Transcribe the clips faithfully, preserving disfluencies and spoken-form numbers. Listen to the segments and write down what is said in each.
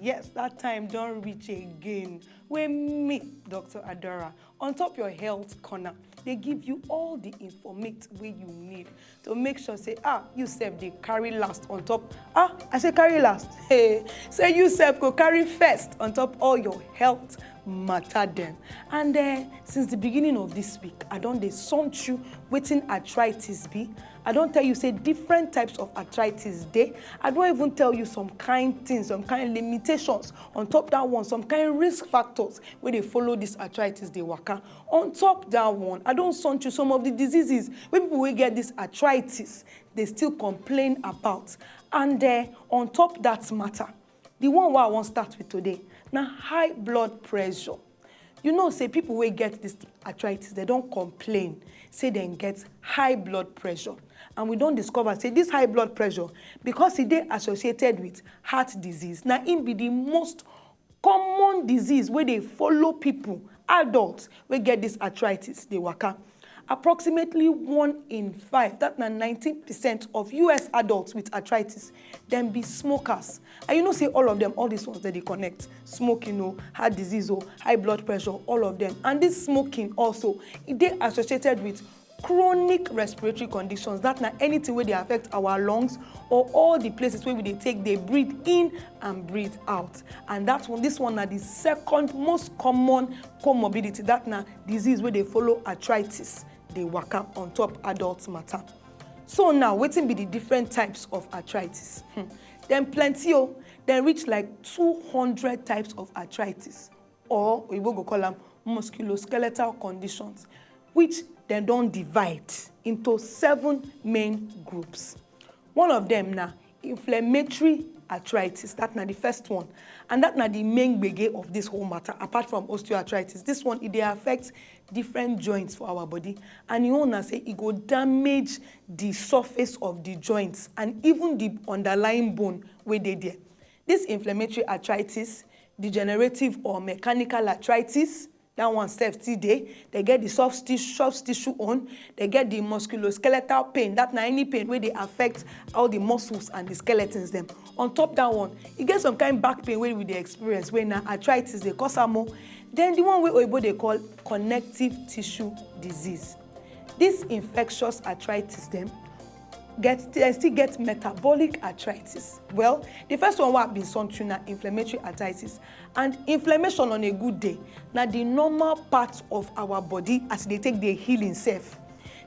Yes, that time don reach again wey me, Doctor Adora, on top your health corner, dey give you all the informate wey you need to make sure say, ah, you sef dey carry last on top. Ah, I say carry last. Hey, say you sef go carry first on top all your health matter dem. And uh, since the beginning of this week, I don dey sound you wetin arthritis be. I don tell you say different types of arthritis dey. I don even tell you some kind things, some kind limitations on top that one, some kind risk factors wey dey follow this arthritis dey waka. On top that one, I don sound you some of the diseases wey people wey get this arthritis dey still complain about. And uh, on top that matter, the one wey I wan start with today na high blood pressure. You know say people wey get this arthritis, they don complain say dem get high blood pressure. And we don discover say this high blood pressure, because e dey associated with heart disease, na im be the most common disease wey dey follow people, adults wey get this arthritis dey waka. Approximately one in five, that na nineteen percent of U S adults with arthritis, dem be smokers. And you know say all of them, all these ones that they connect, smoking, oh, heart disease, oh, high blood pressure, all of them. And this smoking also, e dey associated with chronic respiratory conditions. That na anything wey dey affect our lungs or all the places wey we dey take dey breathe in and breathe out. And that one, this one na the second most common comorbidity. That na disease wey dey follow arthritis dey waka on top adult matter. So now, wetin be the different types of arthritis? Hmm. Dem plenty o. Dem reach like two hundred types of arthritis, or oyibo go call am musculoskeletal conditions, which dem don divide into seven main groups. One of them na inflammatory arthritis. That na the first one, and that na the main gbege of this whole matter. Apart from osteoarthritis, this one, e dey affect different joints for our body, and e own na say e go damage the surface of the joints and even the underlying bone wey dey there. This inflammatory arthritis, degenerative or mechanical arthritis, that one sef still dey. They get the soft tissue, soft tissue own. They get the musculoskeletal pain. That na any pain wey dey affect all the muscles and the skeletons dem. On top that one, e get some kind back pain wey we dey experience wey na arthritis dey cause am o. Then the one wey oyibo dey call connective tissue disease. This infectious arthritis dem get, dem still get metabolic arthritis. Well, the first one wey I bin son tuna, inflammatory arthritis. And inflammation on a good day na the normal part of our body as e dey take dey heal itself.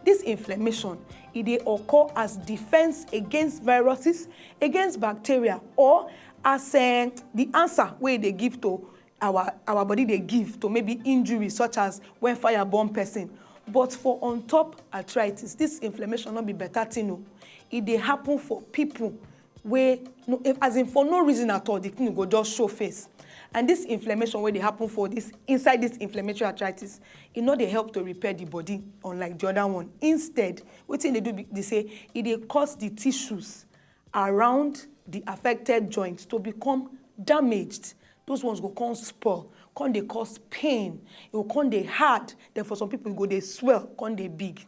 This inflammation, e dey occur as defense against viruses, against bacteria, or as uh, the answer wey e dey give to our our body dey give to maybe injury, such as when fire burn person. But for on top arthritis, this inflammation no be better thing o. E dey happen for people wey no, if, as in, for no reason at all, the thing go just show face. And this inflammation wey dey happen for this, inside this inflammatory arthritis, e no dey help to repair the body unlike the other one. Instead, wetin e dey do be, be say e dey cause the tissues around the affected joint to become damaged. Those ones go come spoil, come dey cause pain. E go come dey hard. Then for some people, e go dey swell, come dey big.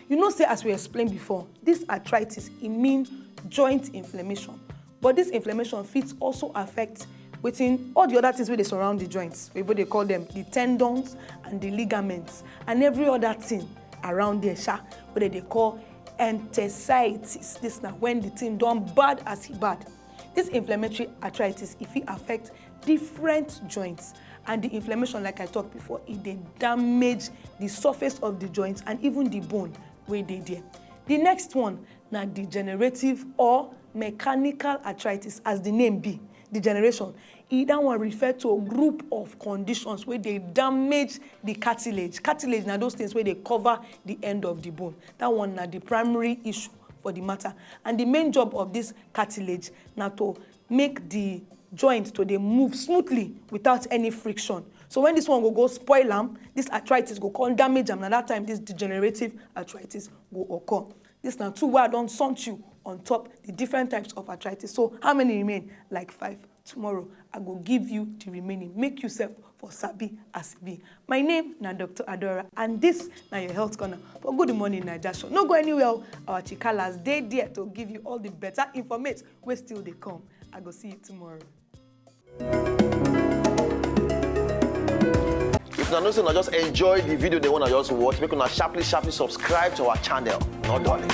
You know say, as we explained before, this arthritis, e mean joint inflammation. But this inflammation fit also affect wetin, all the other things wey dey surround the joints. Oyibo dey call them the tendons and the ligaments and every other thing around there sha, wey dem dey call enthesitis. This na when the thing don bad as e bad. This inflammatory arthritis, e fit affect different joints, and the inflammation, like I talked before, e dey damage the surface of the joints and even the bone wey dey there. The next one na degenerative or mechanical arthritis. As the name be, degeneration, e, that one refer to a group of conditions wey dey damage the cartilage. Cartilage na those things wey dey cover the end of the bone. That one na the primary issue for the matter. And the main job of this cartilage na to make the joint to dey move smoothly without any friction. So when this one go go spoil am, this arthritis go come damage am. Na that time this degenerative arthritis go occur. This na two wey I don son you on top the different types of arthritis. So how many remain? Like five. Tomorrow, I go give you the remaining. Make yourself for sabi as e be. My name na Doctor Adora, and this na your health corner for Good Morning Naija show. No go anywhere o. Our chikalas dey there to give you all the better informate wey still dey come. I go see you tomorrow. If una know say una just enjoy the video, the one I just watch, make una sharply, sharply subscribe to our channel. No darling.